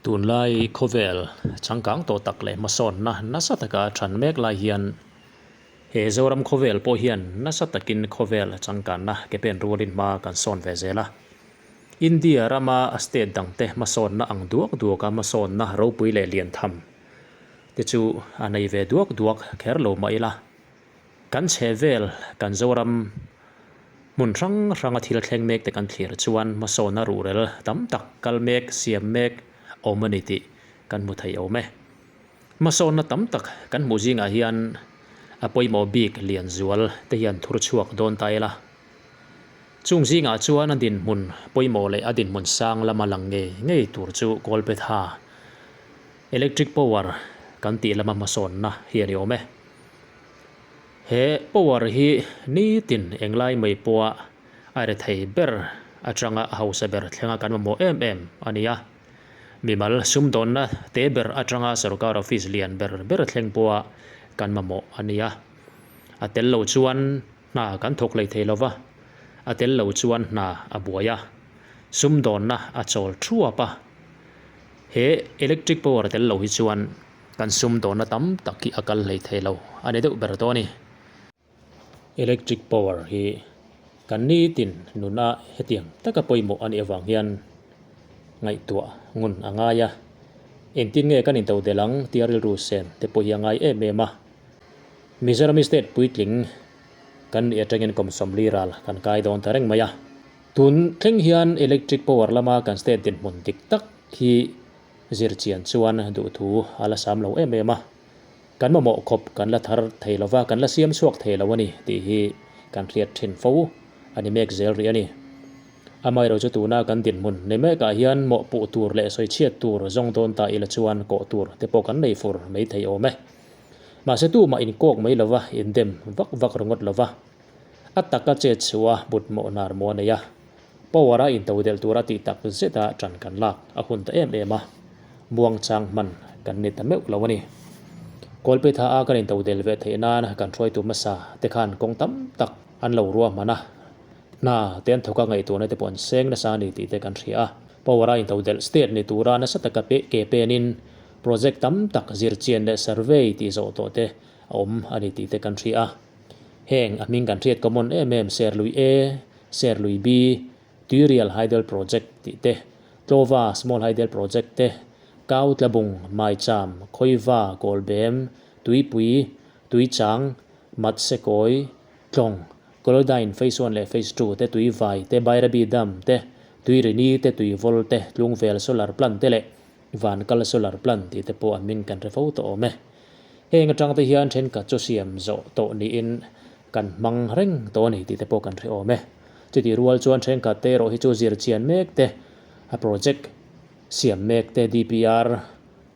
Tunlai khawvel changkang tawh tak leh hmasawnna nasa taka than mek lai hian he Zoram khawvel pawh hian nasa takin khawvel changkanna ke pen rualin hma kan sawn ve zel a. India rama state dangte hmasawnna ang duak duaka hmasawnna ropui leh lian tham te chu a nei ve duak duak kher lo mah ila. Kan chhe vel kan Zoram hmun hrang hranga thil thleng mek te kan thlir chuan hmasawnna ruhrel tam tak kal mek, siam mek awm a ni tih kan hmu thei awm e. Hmasawnna tam tak kan hmuh zingah hian a pawimawh bik lian zual te hian thur chhuak dawn ta ila. Chung zingah chuan a dinhmun pawimawh leh a dinhmun sang lama lang ngei ngei tur chu Kawlpetha Electric Power kan tih lama hmasawnna hi a ni awm e. He power hi nitin englai mai pawha a rethei ber atanga a hausa ber thlenga kan mamawh em em a ni a. Mimal sumdawnna te ber atanga sorkar office lian ber ber thleng pawha kan mamawh a ni a. A tel lo chuan hna kan thawk hlei thei lova, a tel lo chuan hna a buai a, sumdawnna a chawl thuap a. He electric power tel lo hi chuan Kan sumdawnna tam tak hi a kal hlei thei lo a ni deuh ber tawh a ni. Electric power hi kan nitin nuna hetiang taka pawimawh a nih avang hian ngaihtuah ngun a ngai a. Engtin nge kan intodelh ang tia rilru sen te pawh hi a ngai em em a. Mizoram state puitling kan nih atangin kum sawmli ral kan kai dawn ta reng mai a. Tun thleng hian electric power lama kan state dinhmun dik tak hi Zir chian chuan duhthu a la sam lo em em a, kan mamawh khawp kan la thar thei lo va, kan la siam chhuak thei lo a ni tih hi kan hriat thin fo a ni mek zel rih a ni. Amaherawhchu chu tuna kan dinhmun ni mekah hian mawhpuh tur leh sawichhiat tur zawng dawn ta ila chuan kawh tur te pawh kan nei fur mai thei awm e. Mahse tumah inkawk mai lo va, indem vak vak ringawt lo va, A taka chet chhuah a but mawh hnar maw a nei a, power a intodelh tura tih tak zeta ṭan kan lak a hun ta em em a, muangchang hman kan ni ta meuh lo a ni. Kawlpetha a kan intodelh ve theih nan kan hruaitu hmasa te khan kawng tam tak an lo ruahman a, hna te an thawk a ngaihtuahna te pawh an seng nasa a ni tih te kan hria a. Power a intodelh state ni tura nasa taka ke penin project tam tak zirchian leh survey tih zawh tawh te a awm a ni tih te kan hria a. Heng a hming kan hriat common em em Serlui A, Serlui B, Tuirial Hydel Project tih te, Tlawva Small Hydel Project te, Kau Tlabung, Maicham, Khawiva, Kawlbem, Tuipui, Tuichang, Matsekawi, Tlawng, Kolodyne Phase One leh Phase Two te, Tuivai te, Bairabi Dam te, Tuirini te, Tuivawl te, Tlungvel Solar Plant te leh Van kal solar plant tih te pawh an hming kan hre fo tawh awm e. Heng atang te hian thenkhat chu siam zawh tawh niin kan hmang reng tawh a ni tih te pawh kan hre awm e. Chutih rual chuan thenkhat te erawh hi chu zir chian mek te, a project siam mek te, DPR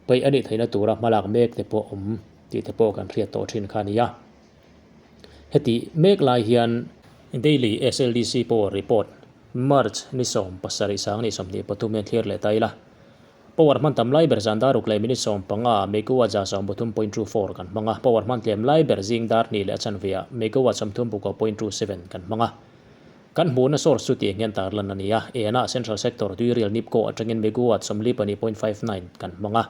peih a nih theihna tura hmalak mek te pawh awm tih te pawh kan hriat tawh thin kha a ni a. Hetih mek lai hian Daily SLDC Power Report March ni 17 sang ni 23 hian thlir leh ta ila. Power hman tam lai ber zan dar ruk leh minute 15 megawatt za 13.24 kan hmang a, power hman tlem lai ber zing dar hnih leh a chanve ah megawatt 39.27 kan hmang a. Kan hmuhna source chu tiang hian tarlan a ni a, ena Central Sector Tuirial Nipco atangin megawatt 42.59 kan hmang a,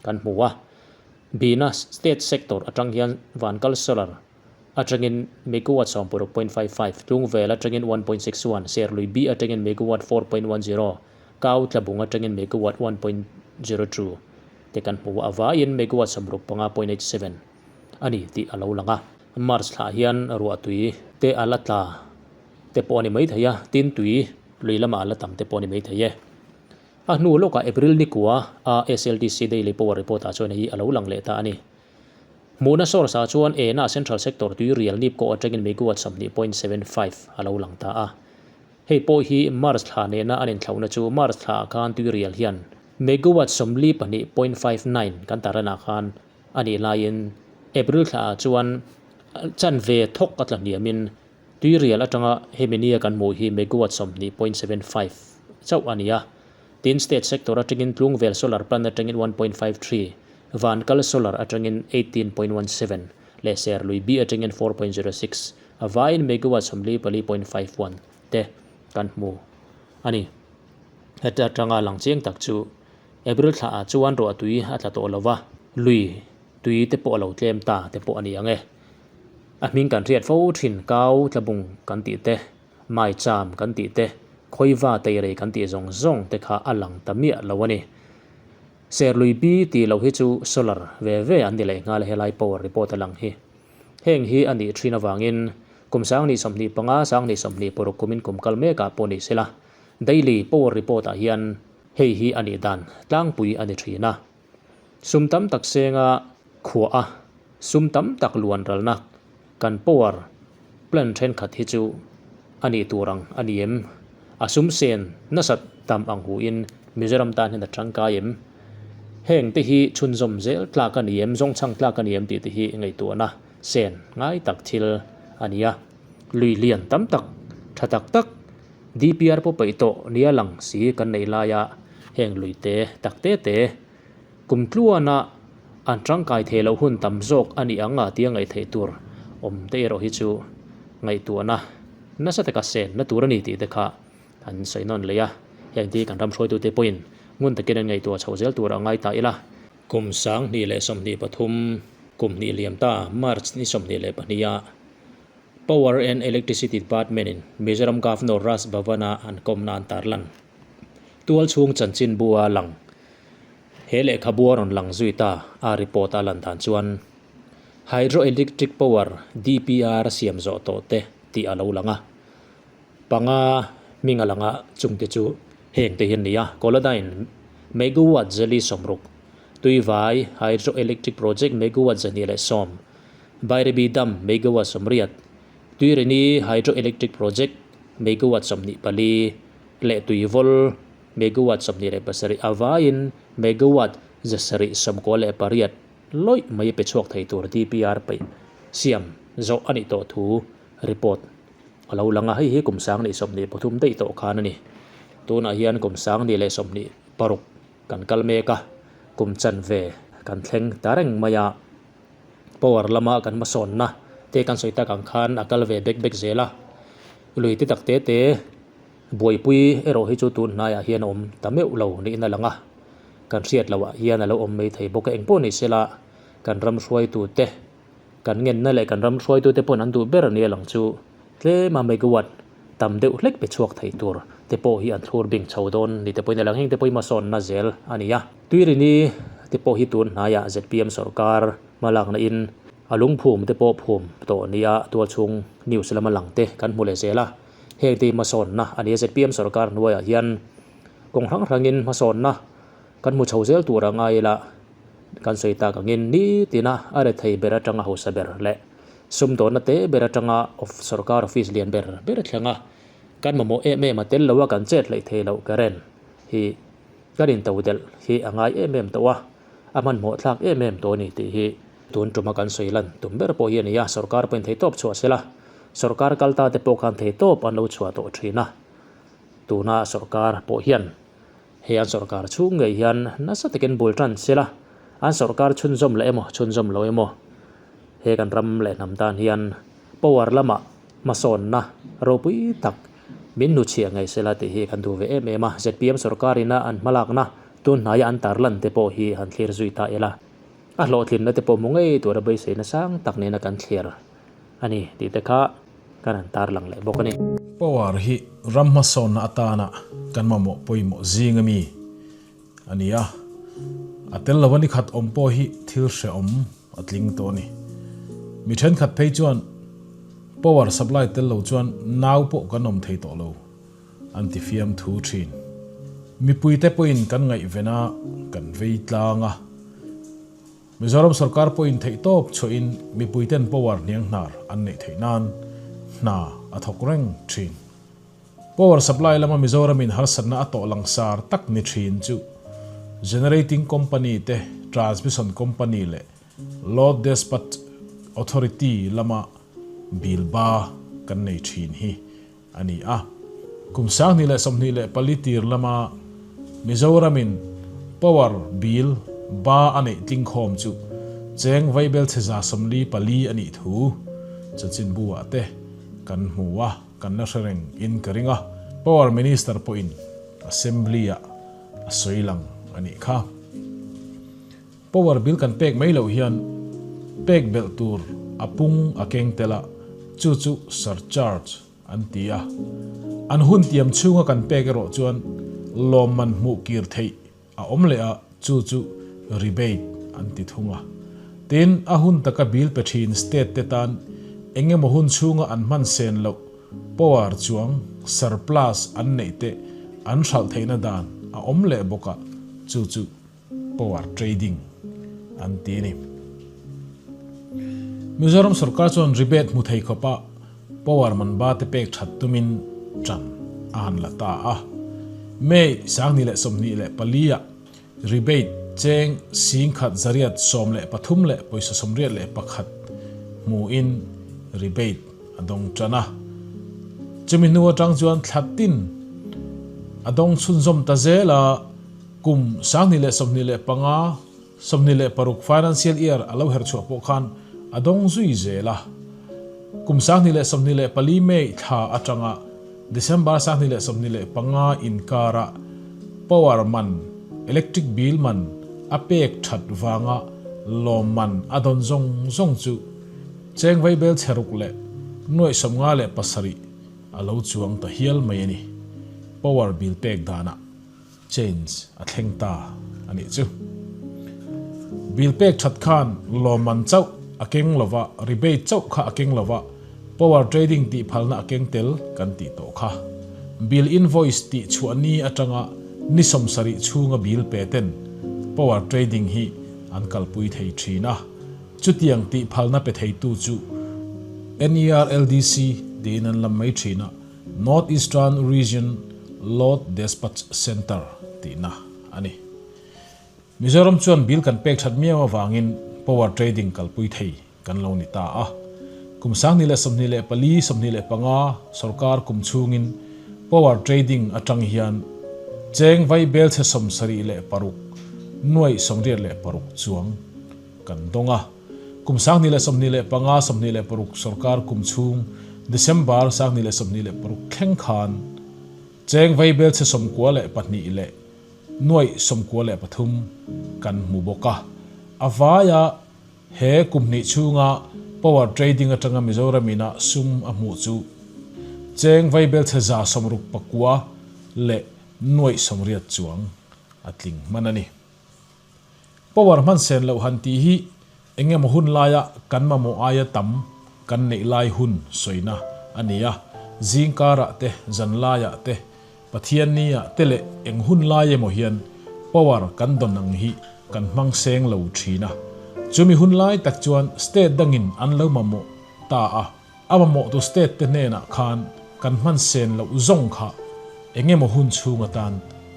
kan hmu a. Bina State Sector atang hian Vankal Solar atangin megawatt 16.55, Tlungvel atangin 1.61, Serlui B atangin megawatt 4.10, Kau Tlabung atangin megawatt 1.02 te kan hmu a, avaiin megawatt 65.87 a ni tih a lo lang a. March thlah hian ruahtui te a la tla te pawh a ni maithei a, tin tui lui lamah a la tam te pawh a ni maithei e. A hnu lawkah April nikua a SLDC Daily Power Report ah chuan hei hi a lo lang leh ta a ni. Hmuhna source ah chuan ena Central Sector tui rial nip kawh atangin megawatt 20.75 a lo lang ta a. Hei pawh hi March thla nena an inthlauhna chu March thla ah khan tui rial hian megawatt 42.59 kan tarlan ah khan a nih laiin April thla ah chuan chanve thawk a tla hniamin Tuirial atanga hemi nia kan hmuh hi megawatt 20.75 chauh a ni a. Tin, state sector atangin Tlungvel solar plant atangin 1.53, Vankal solar atangin 18.17 leh Serlui B atangin 4.06, a vaiin megawatt April thla ah chuan ruah tui a tla tawh lo va, lui tui te pawh a lo tlem ta te pawh a ni ang e. A hming kan hriat fo thin kau tlabung kan tih te, maicham kan tih te, khawiva teirei kan tih zawng zawng te kha a lang ta miah lo a ni. Serlui bi tih loh hi chu solar ve ve an ni leh nghal a helai power report a lang hi. Heng hi a nih thin avangin kum 2025, 2026 kumin kum kal mekah pawh ni sela daily power report ah hian hei hi a nih dan tlangpui a ni thin a. Sum tam tak senga khuah a, sum tam tak luan ralna kan power plant thenkhat hi chu a nih tur ang a ni em? A sum sen nasat tam ang huin Mizoram tan hian a tangkai em? Heng te hi chhunzawm zel tlak a ni em, zawngchhang tlak a ni em tih te hi ngaihtuahna sen ngai tak thil a ni a. Lui lian tam tak, tha tak tak DPR pawh peih tawh nia lang si kan neih laia heng lui te tak te te kum tluana an tangkai thei loh hun tam zawk a nih ang a tia ngaih theih tur awm te erawh hi chu ngaihtuahna nasa taka senna tur a ni tih te kha an sawi nawn leh a. Heng te hi kan ram hruaitute pawhin ngun takin an ngaihtuah chhoh zel tur a ngai ta ila. Kum 2023 kum hnih liam ta March ni 22 ah Power and Electricity Department in Mizoram Governor Raj Bhavan-a an kawmna an tarlan. Tual chhung chanchin bua lang he lehkhabu a rawn lang zui ta a report a lan dan chuan Hydroelectric Power DPR siam zawh tawh te tih a lo lang a. Panga hming a lang a chungte chu heng te hi an ni a, Kolodyne Megawatt zali 60, Tuivai Hydroelectric Project Megawatt 210, Bairabi Dam megawatt 80, Tuirini Hydroelectric Project megawatt 24 leh Tuivawl megawatt 27 a vaiin megawatt 798 lawih mai pe chhuak thei tur DPR peih siam zawh a nih tawh thu report a lo lang a. Hei hi kum 2023 daih tawh khan a ni. Tunah hian kum 2026 kan kal mek a, kum chanve kan thleng ta reng mai a. Power lama kan hmasawnna te kan sawi tak ang khan a kal ve bek bek zel a, lui te tak te te buaipui erawh hi chu tun hnaiah hian a awm ta meuh lo niin a lang a, kan hriat loh ah hian a lo awm mai thei bawk a, engpawh ni sela kan ram hruaitu te kan ngenna leh kan ram hruaitu te pawhin an duh ber nia lang chu tlema megawatt tam deuh hlek pe chhuak thei tur te pawh hi an thlur bing chho dawn ni te pawhin a lang, heng te pawh hi hmasawnna zel a ni a. Tuirini te pawh hi tun hnaiah zpm sorkar hmalakna in a lungphum te pawh phum tawh nia tualchhung news lama lang te kan hmu leh zel a, heng te hi hmasawnna a ni a, zpm sorkar hnuaiah hian kawng hrang hrangin hmasawnna kan hmu chho zel tur a ngai ila kan sawi tak angin nitina a rethei ber atanga hausa ber leh Sumdawnna te ber atanga sorkar office lian ber ber thleng a, kan mamawh em em a tel lo a kan chet hleih thei loh current hi kan in to delh hi a ngai em em tawh a, a hmanhmawh thlak em em tawh a ni tih hi tun tuma kan sawi lan tum ber pawh hi a ni a, sorkar pawhin theitawp chhuah sela, sorkar kal ta te pawh khan theitawp an lo chhuah tawh thin a, tuna sorkar pawh hian he an sorkar chhung ngei hian nasa takin bul tan sela, an sorkar chhunzawm leh emaw chhunzawm lo emaw. He kan ram leh hnam tan hian power lamah hmasawnna ropui tak min hnuchhiah ngei sela tih hi kan duh ve em em a. Zpm sorkarina an hmalakna tun hnaia an tarlan te pawh hi han thlir zui ta ila, a hlawhtlinna te pawh hmu ngei tura beiseina sang tak nena kan thlir a ni tih te kha kan han tarlang leh bawk a ni. Power hi ram hmasawnna atana kan mamawh pawimawh zing ami a ni a, a tel lova ni khat awm pawh hi thil hrehawm a tling tawh a ni. Mi thenkhat phei chuan power supply tel lo chuan nau pawh kan awm thei tawh lo an ti fiam thu thin. Mipuite pawhin kan ngaihven a, kan vei tlang a. Mizoram sorkar pawhin theihtawp chhuahin mipuiten power hnianghnar an neih theih nan hna a thawk reng thin. Power supply lama Mizoramin harsatna a tawh langsar tak ni thin chu Generating Company te, Transmission Company leh Load Despatch Authority lama bill ba kan nei thin hi a ni a. Kum 2024 tir lama Mizoramin power bill ba a neih tlingkhawm chu cheng vaibelchhe 44 a nih thu chanchinbu ah te kan hmu a. Kan la hre reng in ka ring a, Power Minister pawhin Assembly-ah a sawi lang a nih kha. Power bill kan pek mai loh hian pek belh tur a pung a keng tel a, chu chu surcharge an ti a. An hun tiam chhunga kan pek erawh chuan lawmman hmuh kir theih a awm leh a, chu chu rebate an ti thung a. Tin, a hun taka bill pe thin state te tan eng emaw hun chhunga an hman sen loh power chuang surplus an neih te an hralh theihna dan a awm leh bawk a, chu chu power trading an ti a ni. Mizoram sorkar chuan rebate hmu thei khawpa power man ba te pek that tumin tan a han la ta a. May 2024 ah rebate cheng 1133 leh pawisa 81 hmuin rebate a dawng tan a. Chumi hnu atang chuan thla tin a dawng chhunzawm ta zel a. Kum 2025, 26 financial year a lo herh chhuah pawh khan a dawng zui zel a. Kum 2024 May thla atanga December 2025 inkara power man, electric bill man a pek that vanga lawmman a dawn zawng zawng chu cheng vaibel chhe ruk leh nuaih 57 a lo chuang ta hial mai a ni. Power bill pek danah. Change a thleng ta a nih chu. Bill pek that khan lawmman chauh a keng lova, rebate chauh kha a keng lova, power trading tih phalna a keng tel kan tih tawh kha. Bill invoice tih chhuah ni atanga ni 70 chhunga bill pe ten power trading hi an kalpui thei thin a. Chutiang tih phalna pe theitu chu NERLDC tiin an lam mai thin a. North Eastern Region Load Despatch Centre tihna a ni. Mizoram chuan bill kan pek that miau avangin power trading kalpui thei kan lo ni ta a. Kum 2024, 25 sorkar kum chhungin power trading atang hian cheng vai belchhe 76 nuaih 86 chuang kan dawng a. Kum 2025, 26 sorkar kum chhung December 2026 thleng khan cheng vai belchhe 92 leh nuaih 93 kan hmu bawk a. A vaia he kum hnih chhunga power trading atanga Mizoram ina sum a hmuh chu cheng vai belchhe 169 leh nuaih 80 chuang a tling hman a ni. Power hman sen loh han tih hi eng emaw hun laia kan mamawh aia tam kan neih lai hun sawina a ni a, zing karah te, zan laiah te, Pathianni ah te leh eng hun lai emaw hian power kan dawn ang hi kan hmang seng lo thin a. Chumi hun lai tak chuan state dangin an lo mamawh ta a, a mamawhtu state te hnenah khan kan hman sen loh zawng kha eng emaw hun chhung atan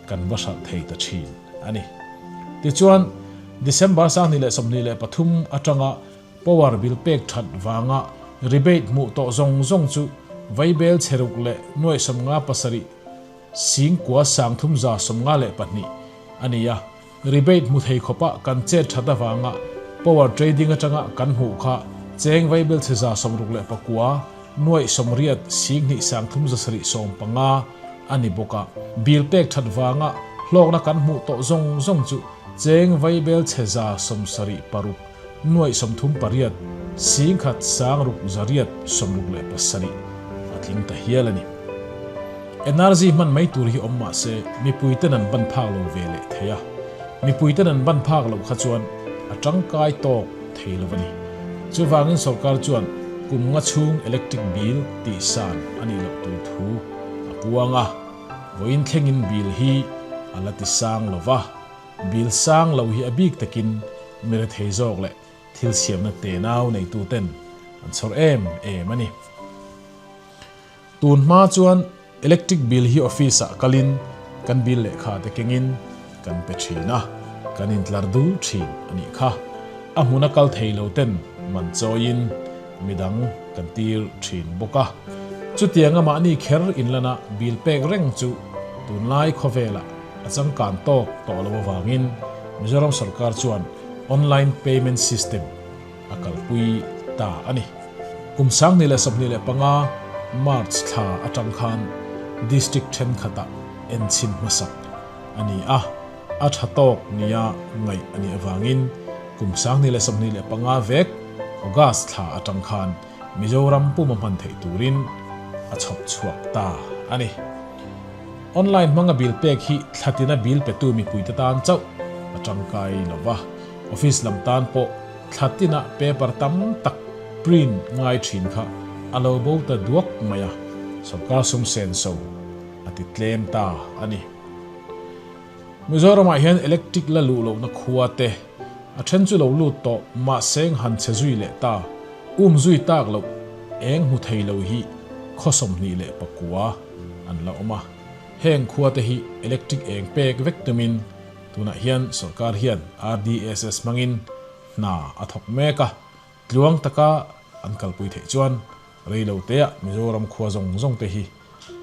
kan va hralh thei ta thin a ni. Tichuan, December 2023 atanga power bill pek that vanga rebate hmuh tawh zawng zawng chu vaibel chhe ruk leh nuaih 57 9,352 a ni a. Rebate hmu thei khawpa kan chet that avanga power trading atanga kan hmuh kha cheng vaibel chhe 69 nuaih 80 2 375 a ni bawk a. Bill pek that vanga hlawkna kan hmuh tawh zawng zawng chu cheng vaibel chhe 76 nuaih 38 1 6 667 a tling ta hial a ni. Energy hman mai tur hi awm mah se mipuiten an ban phak lo ve leh thei a, mipuiten an ban phak loh kha chuan a tangkai tawk thei lo a ni. Chuvangin sorkar chuan kum nga chhung electric bill tih san a nih loh tur thu a puang a, vawiin thlengin bill hi a la ti sang lo va, bill sang lo hi a bik takin mi rethei zawk leh thil siamna tenau neituten an chhawr em em a ni. Tun hma chuan electric bill hi office ah kalin kan bill lehkha te kengin kan pe thin a, kan intlar dul thin a nih kha. A hmuna kal thei lo ten man chawiin midang kan tir thin bawk a. Chutianga mahni kher inlana bill pek reng chu tunlai khawvelah a changkan tawk tawh lo avangin Mizoram sorkar chuan online payment system a kalpui ta a ni. Kum 2025 March thla atang khan District thenkhatah enchhin hmasak a ni a. a tha tawk nia ngaih a nih avangin kum 2025 vek August thla atang khan Mizoram puma hman theih turin a chhawp chhuak ta a ni. Online hmanga bill pek hi thlatina bill petu mipuite tan chauh a tangkai lo va, office lam tan pawh thlatina paper tam tak print ngai thin kha a lo bo ta duak mai a, sawrkar sum senso a ti tlem ta a ni. Mizoramah hian electric la luh lohna khua te a then chu lo lut tawh mahse eng han chhe zui leh ta, um zui tak loh eng hmu thei lo hi khaw 29 an la awm a. Heng khua te hi electric eng pek vek tumin tunah hian sawrkar hian RDSS hmangin hna a thawk mek a, tluang taka an kalpui theih chuan rei lo teah Mizoram khua zawng zawng te hi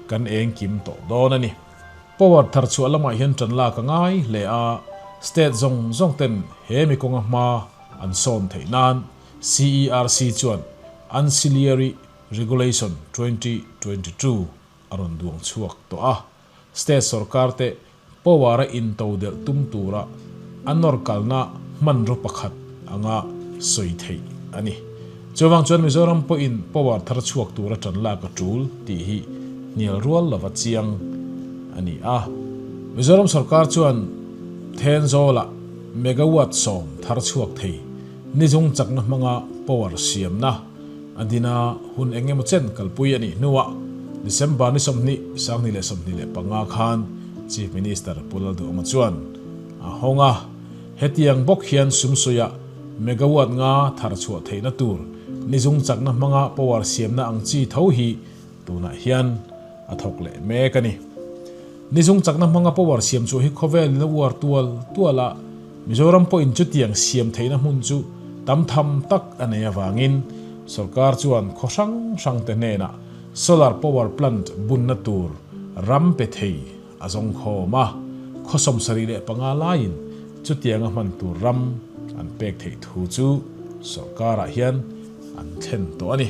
kan eng kim tawh dawn a ni. Power thar chhuah lamah hian tan lak a ngai hle a, state zawng zawng ten he mi kawnga hma an sawn theih nan CERC chuan Ancillary Regulation 2022 a rawn duang chhuak tawh a. State sorkar te power a intodelh tum tura a nawr kalna hmanraw pakhat anga sawi theih a ni. Chuvang chuan Mizoram pawhin power thar chhuak tura tan lak a tul tih hi hnial rual lova chiang a ni a. Mizoram sorkar chuan Thenzawlah megawatt 10 thar chhuak thei nizung chakna hmanga power siamna A dina hun eng emaw chen kalpui a nih hnuah December ni 20, 2025 khan Chief Minister Pu Lalduhawma chuan a hawng a. Hetiang bawk hian sumsuiah megawatt nga thar chhuah theihna tur nizung chakna hmanga power siamna ang chi tho hi tunah hian a thawk leh mek a ni. Nizung chakna hmanga power siam chhuah hi khawvel in a uar tual tual a, Mizoram pawhin chutiang siam theihna hmun chu tam tham tak a nei avangin sorkar chuan khaw hrang hrang te hnenah solar power plant bunna tur ram pe thei a zawng khawm a, khaw 75 laiin chutianga hman tur ram an pek theih thu chu sorkarah hian an thlen tawh a ni.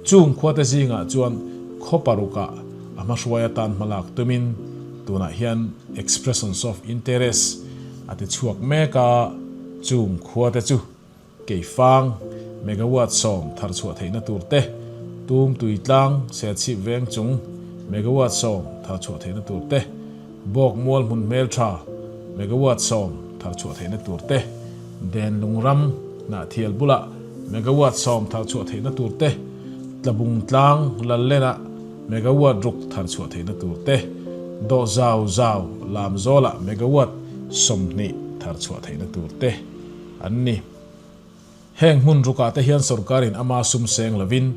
Chung khuate zingah chuan khaw parukah a hmahruai atan hmalak tumin tunah hian Expressions of Interest a ti chhuak mek a, chung khuate chu Keifang, megawatt 10 thar chhuah theihna tur te, Tum Tuitlang, Serchhip Veng chung, megawatt 10 thar chhuah theihna tur te, Bawk Mual Hmun Hmeltha, megawatt 10 thar chhuah theihna tur te, Den Lung Ram, Hnahthial bulah megawatt 10 thar chhuah theihna tur te, Tlabung Tlang, Lallenah megawatt 6 thar chhuah theihna tur te, Dawh Zau Zau, Lamzawlah megawatt 20 thar chhuah theihna tur te an ni. Heng hmun rukah te hian sorkarin ama sum seng lovin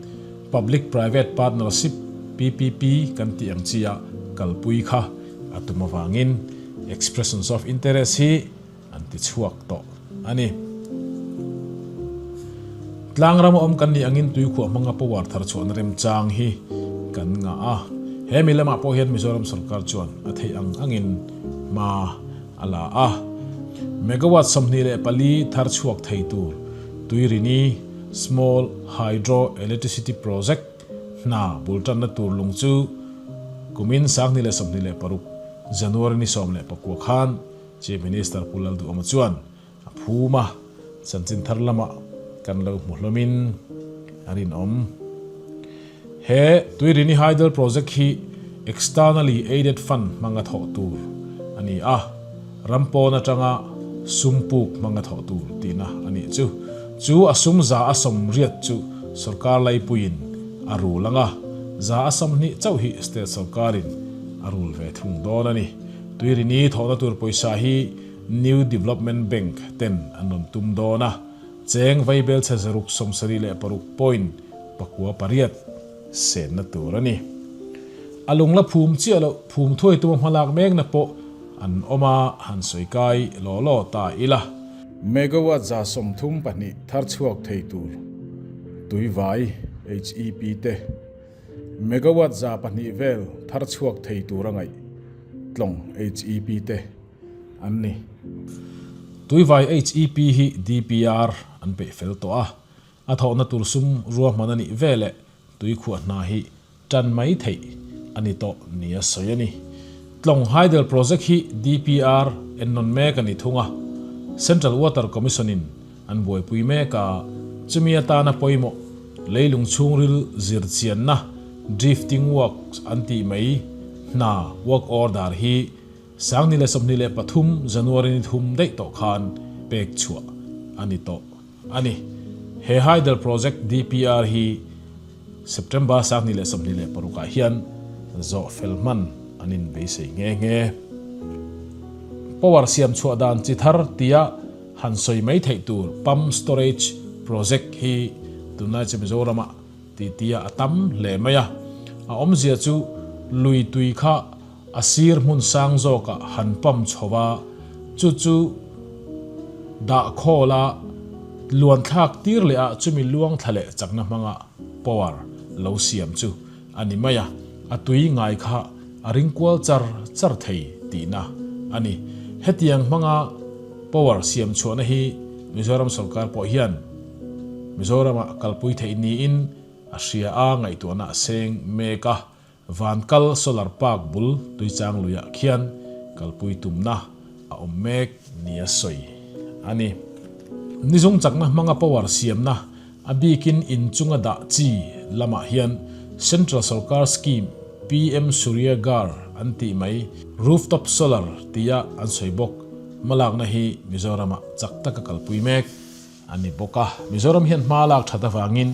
Public Private Partnership, PPP, kan tih ang chi a kalpui kha a tum avangin Expressions of Interest hi an ti chhuak tawh a ni. Tlangram a awm kan nih angin tuikhuah hmanga power thar chhuahna remchang hi kan ngah a. He mi lamah pawh hian Mizoram sorkar chuan a theih ang angin hma a la a. Megawatt 24 thar chhuak thei tur Tuirini Small Hydro Electricity Project hna bul tanna tur lung chu kumin 2026 January ni 19 khan Chief Minister Pu Lalduhawma chuan a phum a, chanchin thar lamah kan lo hmu hlawmin a rinawm. He Tuirini Hydel Project hi Externally Aided Fund hmanga thawh tur a ni a, ram pawn atanga sum puk hmanga thawh tur tihna a nih chu. Chu a sum 80% chu sorkar laipuiin a rul ang a, 20% chauh hi state sorkarin a rul ve thung dawn a ni. Tuirini thawhna tur pawisa hi New Development Bank ten an rawn tum dawn a, cheng vaibel chhe 676.98 senna tur a ni. A lung la phum chiah loh phum thuai tuma hmalak mekna pawh an awm a, han sawi kai law law ta ila. Megawatt 32 thar chhuak thei tur Tuivai HEP te megawatt 200 vel thar chhuak thei tur a ngaih Tlawng HEP te an ni. Tuivai HEP hi DPR an peih fel tawh a, a thawhna tur sum ruahman a nih veleh tuikhuah hna hi tan mai theih a ni tawh nia sawi a ni. Tlawng Hydel Project hi DPR ennawn mek a ni thung a, Central Water Commission in an buaipui mek a, chumi atana pawimawh leilung chhungril zir chianna drifting works an tih mai hna work order hi 2023 January ni thum daih tawh khan pek chhuah a ni tawh a ni. He Hydel Project DPR hi September 2026 ah hian zawh fel hman an inbeisei nghe nghe. Power siam chhuah dan chi thar tia han sawi mai theih tur Pump Storage Project hi tunlai chu Mizoramah tihtia a tam hle mai a. A awmzia chu lui tui kha a sir hmun sang zawkah han pump chho a, chu chu dah khawl a, luan thlak tir leh a chumi luang thla leh chakna hmanga power lo siam chu a ni mai a, a tui ngai kha a ring kual char char thei tihna a ni. Hetiang hmanga power siam chhuahna hi Mizoram sorkar pawh hian Mizoramah kalpui theih niin a hria a, ngaihtuahna a seng mek a. Vankal Solar Park bul Tuichang luiah khian kalpui tumna a awm mek nia sawi a ni. Nizung chakna hmanga power siamna a bikin inchunga dah chi lamah hian Central Sorkar Scheme PM Surya Ghar an tih mai Rooftop Solar tia an sawi bawk hmalakna hi Mizoramah chak taka kalpui mek a ni bawk a. Mizoram hian hma lak that avangin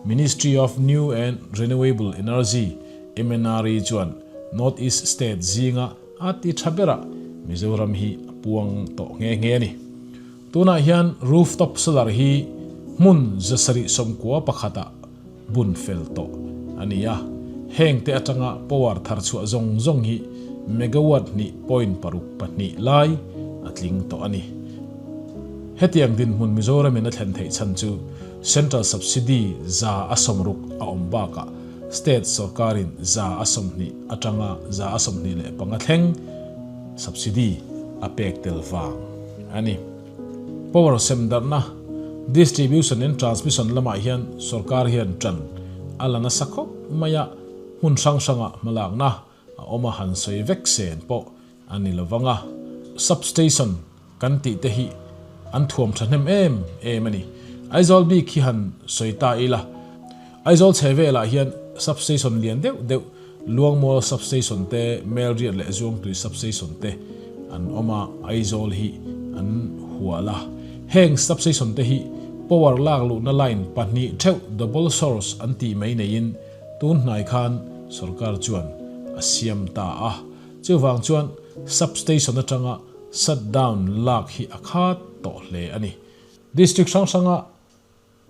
Ministry of New and Renewable Energy, MNRE, chuan North East State zinga a ti tha berah Mizoram hi a puang tawh nghe nghe a ni. Tunah hian rooftop solar hi hmun 791 ah bun fel tawh a ni a, hengte atanga power thar chhuah zawng zawng hi megawatt hnih point paruk pahnih lai a tling tawh a ni. Hetiang dinhmun Mizoramin a thlen theih chhan chu Central Subsidy 160 a awm bakah State sawrkarin 120 atanga 25 thleng subsidy a pek tel vang a ni. Power sem darhna, distribution and transmission lamah hian sorkar hian ṭan a la nasa khawp mai a, hmun hrang hranga hmalakna a awm a han sawi vek sen pawh a ni lo vang a. Substation kan tih te hi an thuam thahnem em em a ni. Aizawl bik hi han sawi ta ila, Aizawl chhe velah hian substation lian deuh deuh Luangmual substation te, Melriat leh Zuangtui substation te an awm a, Aizawl hi an hual a. Heng substation te hi power lak luhna line pahnih theuh double source an tih mai neiin tun hnai khan sorkar chuan a siam ta a. Chuvang chuan substation atanga shutdown lak hi a khat tawh hle a ni. District hrang hranga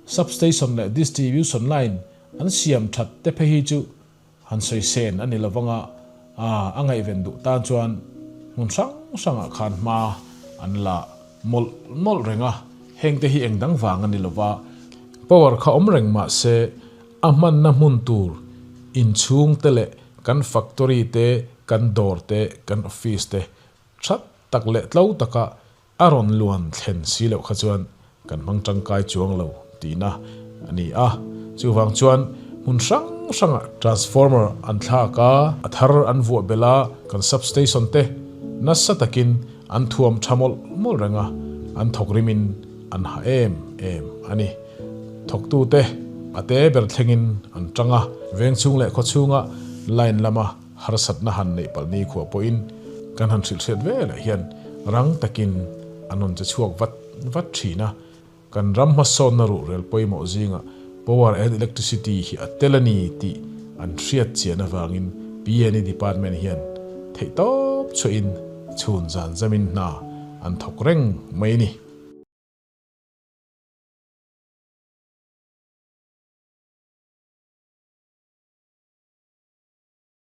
Substation leh distribution line an siam that te phei hi chu han sawi sen a ni lo vang a, a ngaihven duh tan chuan hmun hrang hrangah khan hma an la mawlh mawlh reng a, hengte hi eng dang vang a ni lo va, power kha awm reng mah se a hmanna hmun tur inchhung te leh kan factory te, kan dawr te, kan office te that tak leh tlo taka A rawn luan thlen si loh kha chuan kan hmang tangkai chuang lo tihna a ni a. Chuvang chuan hmun hrang hrangah transformer an thlak a, a thar an vuah belh a, kan substation te nasa takin an thuam tha mawlh mawlh reng a, an thawk rimin an ha em em a ni. Thawktute a te ber thlengin an tang a, vengchhung leh khawchhunga line lama Harsatna han neih palh ni khuah pawhin kan han hrilh hriat velah hian rang takin an rawn che chhuak vat vat thin a. Kan ram hmasawnna ruhrel pawimawh zingah Power and Electricity hi a tel a ni tih an hriat chian avangin PNE Department hian theihtawp chhuahin chhun zan zamin hna an thawk reng mai a ni.